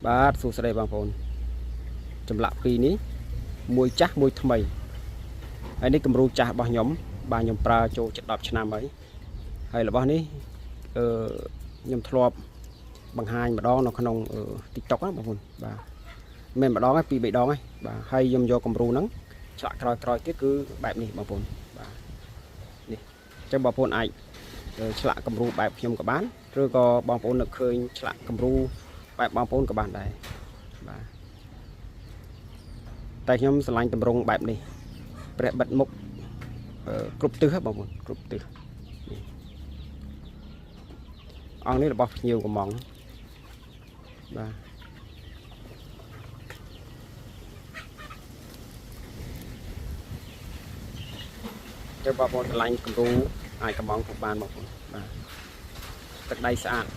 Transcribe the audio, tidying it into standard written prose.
បាទសួស្តីបងប្អូនចម្លាក់ពីរនេះមួយចាស់មួយថ្មីហើយនេះគំរូចាស់របស់ខ្ញុំបាទខ្ញុំប្រើចូលជិត10ឆ្នាំហើយហើយរបស់នេះអឺខ្ញុំធ្លាប់បង្ហាញម្ដងនៅក្នុង TikTok ណាបងប្អូនបាទមិនម្ដងទេពីរបីដងហើយបាទហើយខ្ញុំយកគំរូហ្នឹងឆ្លាក់ក្រោយក្រោយទៀតគឺបែបនេះបងប្អូនបាទនេះអញ្ចឹងបងប្អូនអាចឆ្លាក់គំរូបែបខ្ញុំក៏បានឬក៏បងប្អូននឹកឃើញឆ្លាក់គំរូបែបបងប្អូនក៏បានដែរបាទតែខ្ញុំស្រឡាញ់តម្រង់បែបនេះព្រះបិទមុខគ្រប់ទិសបងប្អូនគ្រប់ទិសនេះអង្គនេះរបស់ភ្ញៀវកំងបាទ ចឹងបងប្អូនស្រឡាញ់គំរូអាចកំងគ្រប់បានបងប្អូនបាទទឹកដៃស្អាត